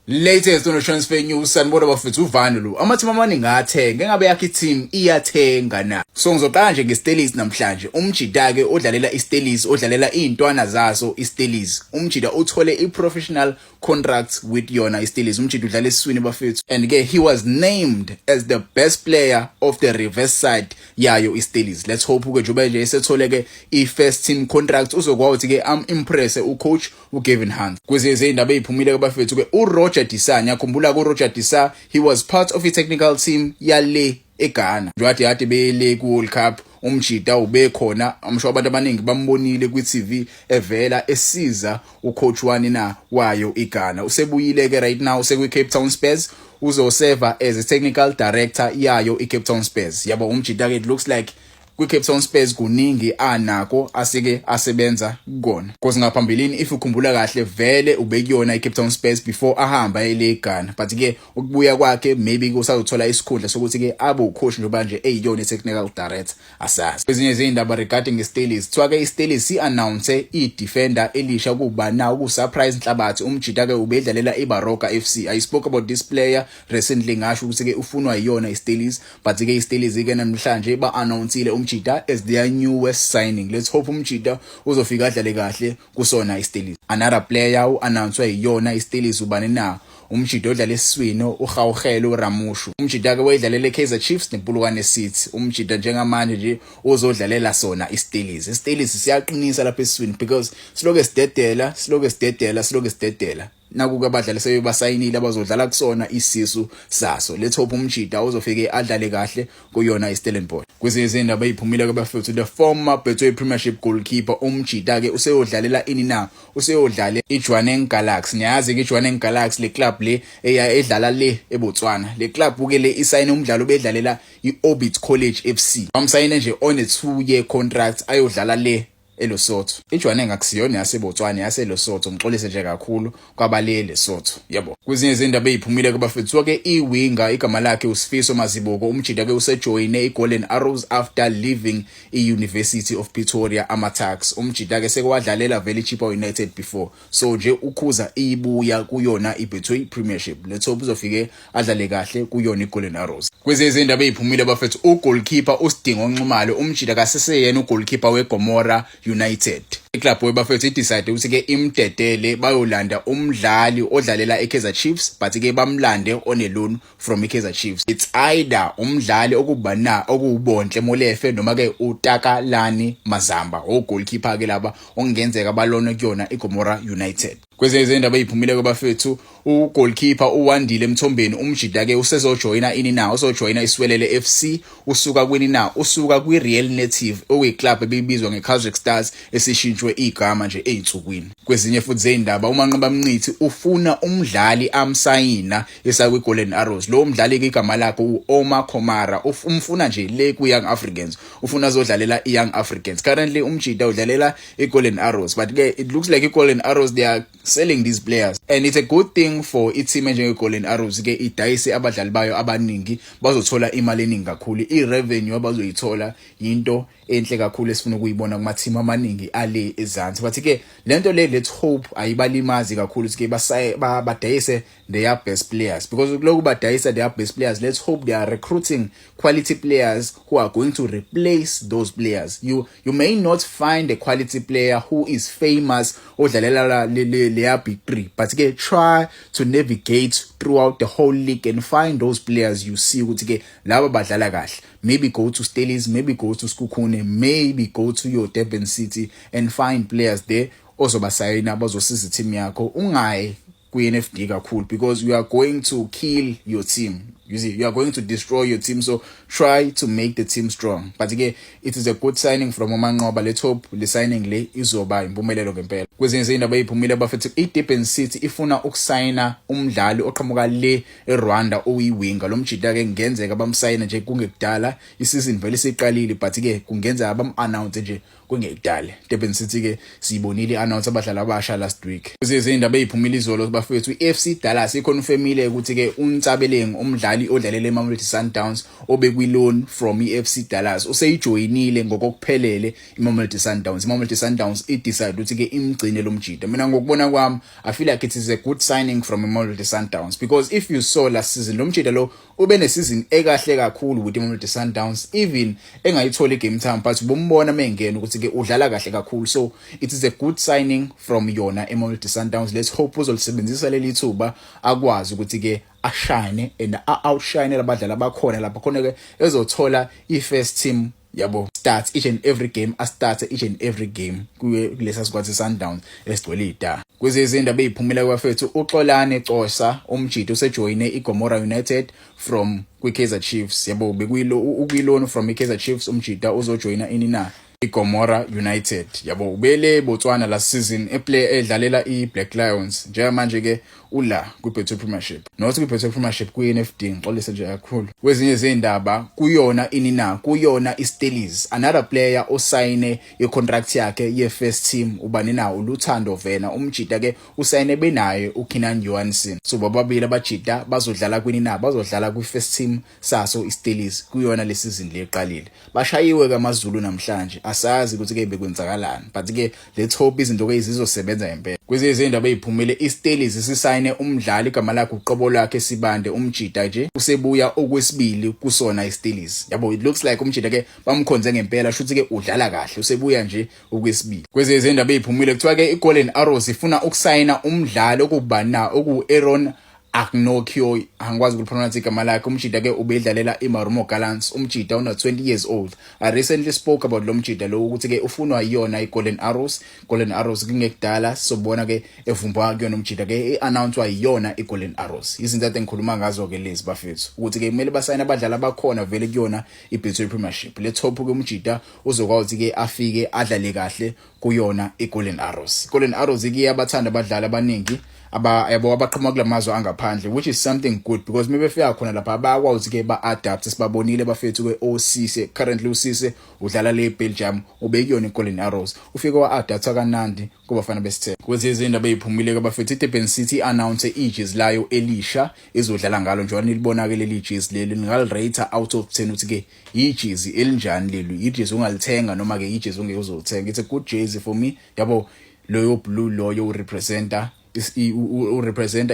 Latest on transfer news, sanibona bafethu. Uvani lo, amateam amaningi athenga, engabe yakhe i-team iyathenga na? So ngizoqala nje ngeStellies namhlanje. Umjida ke odlalela iStellies, odlalela izintwana zaso iStellies, umjida uthole i-professional contract with yona iStellies. Umjida udlala esiswini bafethu, and ke he was named as the best player of the reverse side yayo iStellies. Let's hope ke njengoba nje esethole ke i-first team contract, uzokwazi ke am impress ucoach uGavin Hunt. Kwezinye izindaba eziphumile ke bafethu ke, uRoger De Sa, ngiyakhumbula uRoger De Sa, he was part of i-technical team yale eGhana nje kade bele ku World Cup. Umjida ubekhona, amsho abantu abaningi bambonile kwi-TV evela esiza ucoach wani na wayo iGhana. Usebuyile ke right now, usekwi Cape Town Spurs, uzoseva as a technical director yayo iCape Town Spurs. Yabo, umjida ke, it looks like kwi-Cape Town Spurs kuningi anako aseke asebenza kukona, because ngaphambilini, if ukhumbula kahle, vele ubekuyona i-Cape Town Spurs before ahamba ele eGhana. But ke ukubuya kwakhe, maybe usazothola isikhundla sokuthi ke abe ucoach njengoba nje eyiyona i-technical director, asazi. Kwezinye izindaba regarding iStellies, kuthiwa ke iStellies si-announce i-defender elisha kuba na uku-Surprise Nhlabathi. Umjida ke ubedlalela iBaroka FC. I spoke about this player recently, ngasho ukuthi ke ufunwa yiyona iStellies, but ke iStellies ke namhlanje ba-announceile umjida as their newest signing. Let's hope umjida uzofika adlale kahle kusona iStellies. Another player u-announcewe yiyona iStellies ubani na? Umjida odlala esiswini, uHauhelo Ramushu. Umjida ke wayedlalela eKaizer Chiefs nePolokwane City. Umjida njengamanje nje uzodlalela sona iStellies. IStellies siyaqinisa lapha esiswini because siloke sidedela, siloke sidedela, siloke sidedela. Naku abadlali sebebasayinile abazodlala kusona isisu saso. Let's hope umjida uzofike adlale kahle kuyona iStellenbosch. Kwezinye izindaba eziphumile kubafethu, the former Betway Premiership goalkeeper, umjida ke useyodlalela ini na? Useyodlala iJwaneng Galaxy. Niyazi ke iJwaneng Galaxy, le club le eya edlala le eBotswana. Le club ke le isayine umdlalo bedlalela iOrbit College FC, bamsayine nje on a 2 year contract ayodlala le eLesotho. IJwaneng akusiyona yaseBotswana, yaseLesotho, ngixolise nje kakhulu kwabale Lesotho, yabo. Kwezinye izindaba eziphumile kubafethu ke, iwinga igama lakhe uSifiso Mazibuko. Umjida ke usejoyine iGolden Arrows after leaving iUniversity of Pretoria AmaTuks. Umjida ke sekwadlalela vele iChippa United before, so nje ukhuza ibuya kuyona iBetway Premiership. Let's hope uzofike adlale kahle kuyona iGolden Arrows. Kwezinye izindaba eziphumile bafethu, ugoalkeeper uSidingo Nxumalo, umjida kaseseyena ugoalkeeper weGomora United. Iclub webafethu idecide ukuthi ke imdedele, bayolanda umdlali odlalela eKaizer Chiefs, but ke bamlande on a loan from iKaizer Chiefs. It's either umdlali okuba na okuwuBontle Molefe noma ke uTakalani Mazamba, ogoalkeeper ke laba okungenzeka balone kuyona iGomora United. Kwezinye izindaba eziphumile kwabafethu, ugoalkeeper uWandile Mthombeni, umjida ke usezojoyina ini na? Uzojoyina iSiwelele FC. Usuka kwini na? Usuka kwi-Real Native, okuyiclub ebibizwa ngeCasric Stars, esishintshwe igama nje ezinsukwini. Kwezinye futhi zezindaba, uManqoba Mnqithi ufuna umdlali amsayina esakwi-Golden Arrows. Lo mdlali ke igama lakhe u-Omar Komara, umfuna nje le ku-Young Africans, ufuna azodlalela i-Young Africans. Currently umjida udlalela i-Golden Arrows, but ke it looks like i-Golden Arrows, they are selling these players, and it's a good thing for i-team enjenge-Golden Arrows ke idayise abadlali bayo abaningi, bazothola imali eningi kakhulu. I-revenue abazoyithola into enhle kakhulu esifuna ukuyibona kuma-team amaningi ale ezansi. But ke lento le, let's hope ayibalimazi kakhulu ukuthi ke badayise their best players, because lokhu badayisa their best players, let's hope they are recruiting quality players who are going to replace those players. You may not find a quality player who is famous odlalela leya big 3, but ke try to navigate throughout the whole league and find those players you see ukuthi ke laba badlala kahle. Maybe go to Stellies, maybe go to Sekhukhune, maybe go to your Durban City and find players there ozobasayina bazosiza team yakho. Ungayi kwi-NFD kakhulu because you are going to kill your team. You see, you are going to destroy your team, so try to make the team strong. But ke it is a good signing from uManqoba. Let's hope le signing le izoba impumelelo ngempela. Kwezinye izindaba eziphumile bafethu, iDurban City ifuna ukusayina umdlali oqhamuka le eRwanda oyiwinga. Lo mjida ke kungenzeka bamsayina nje kungekudala, isizini vele isiqalile, but ke kungenzeka bam-announce nje. Kungekudala Durban City ke siyibonile i-announce abadlali abasha last week. Izindaba eziphumile izolo bafethu, i-FC Dallas iconfirmile ukuthi ke uNtsabeleng, umdlali odlalela eMamelodi Sundowns obekwi-loan from i-FC Dallas, useyijoyinile ngokokuphelele iMamelodi Sundowns. IMamelodi Sundowns i-decide ukuthi ke imgcine lo mjida. Mina ngokubona kwami, I feel like it is a good signing from iMamelodi Sundowns, because if you saw last season, lo mjida lo ube ne-season ekahle kakhulu with iMamelodi Sundowns, even engayitholi i-game time, but bombona mengena ukuthi ke udlala kahle kakhulu. So it is a good signing from yona iMamelodi Sundowns. Let's hope uzolisebenzisa leli thuba, akwazi ukuthi ke ashine and outshine labadlali abakhona lapha khona ke, ezothola i-first team yabo, start each and every game, astart each and every game kuye kulesa squad se-Sundowns esigcwele ida. Kwezezindaba eziphumela kwafethu, uXolane Cosa umjidi usejoyine iGomora United from kwi-Kaizer Chiefs yabo. Bekuyilo ukwi-loan from iKaizer Chiefs, umjida uzojoyina ini na iGomora United yabo. Ubele Botswana last season eplay edlalela iBlack Lions. Njengamanje ke ula kwiBetway Premiership, not kwiBetway Premiership, kwi-NFD, ngixolise nje kakhulu. Kwezinye izindaba kuyona ini na kuyona iStellies, another player osayine icontract yakhe ye-first team ubani na? uLuthando Vena. Umjida ke usayine benaye uKeenan Johansson, so bobabili abajida bazodlala kwini na bazodlala kwi-first team saso iStellies kuyona le season leqalile. Bashayiwe kaMaZulu namhlanje, asazi ukuthi ke bekwenzakalani, but ke let's hope izinto ke zizosebenza ngempela. Kwezinye izindaba eziphumile, iStellies sisayine umdlali igama lakhe uqobo lwakhe Sibande. Umjida nje usebuya okwesibili kusona iStellies yabo. It looks like umjida ke bamkhonze ngempela, shuthi ke udlala kahle, usebuya nje okwesibili. Kwezinye izindaba eziphumile, kuthiwa ke iGolden Arrows ifuna ukusayina umdlali okubani na oku-Aaron Agnokyo, angikwazi ukulipronounce igama lakhe. Umjida ke ubedlalela iMarumo Gallants. Umjida una 20 years old. I recently spoke about lo mjida lo ukuthi ke ufunwa yiyona iGolden Arrows. Golden Arrows kungekudala sizobona ke evumbwa kuyona umjida ke, i-announcewa yiyona iGolden Arrows. Izinto ade ngikhuluma ngazo ke lezi bafethu, ukuthi ke kumele basayine abadlali abakhona vele kuyona iBetway Premiership. Let's hope ke umjida uzokwazi ke afike adlale kahle kuyona iGolden Arrows. Golden Arrows ke iyabathanda abadlali abaningi aba yabo abaqhamuka kulamazwe angaphandle, which is something good, because mebefika khona lapha bayakwazi ke ba-adapt. Sibabonile bafethu ke oCisse, currently uCisse udlala le Belgium, ubekuyona iGolden Arrows, ufike wa-adapta kanandi kubafana besithemba. Kwezinye izindaba eziphumile ke bafethu, iDurban City announce ijezi layo elisha ezodlala ngalo. Njengoba nilibona ke leli jezi leli, ningalirate out of 10 ukuthi ke ijezi elinjani leli, ijezi ungalithenga noma ke ijezi ongeke uzolithenga. It's a good jersey for me yabo. Loyo blue loyo urepresenta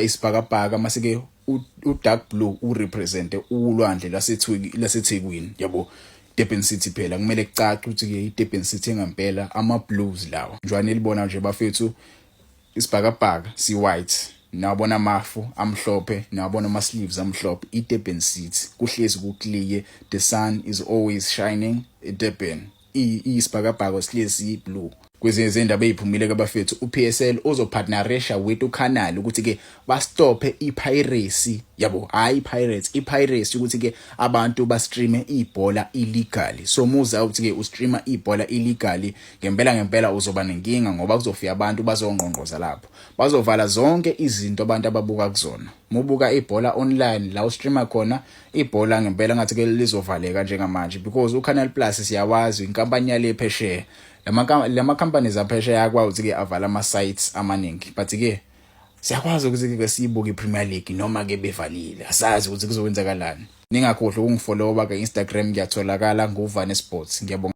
isibhakabhaka, mase ke u-dark blue urepresente ulwandle laseThekwini yabo. Durban City phela kumele kucace ukuthi ke iDurban City ngempela ama blues lawa. Njengoba nilibona nje bafethu, isibhakabhaka si white, nawabona amafu amhlophe, nawabona ama sleeves amhlophe. iDurban City kuhlezi ku clear, the sun is always shining eDurban, isibhakabhaka sihlezi blue. Kwezinye izindaba eziphumile ke bafethu, uPSL uzopartnerisha with uCanal ukuthi ke bastophe ipiracy yabo, hayi pirates, ipiracy, ukuthi ke abantu ba-streame ibhola illegally. So muza ukuthi ke ustreama ibhola illegally, ngempela ngempela uzoba nenkinga, ngoba kuzofika abantu bazongqongqoza lapho, bazovala zonke izinto abantu ababuka kuzona. Mubuka ibhola online la ustreama khona ibhola, ngempela ngathi ke lizovaleka njengamanje, because uCanal Plus siyawazi, inkampani yale phesheya, lama companies aphesheya akwazi ukuthi ke avala ama sites amaningi, but ke siyakwazi ukuthi ke siyibuke iPremier League noma ke bevalile. Asazi ukuthi kuzokwenzakalani. Ningakhohlwa ukungifollowa ka Instagram, ngiyatholakala nguVane Sports. Ngiyabonga.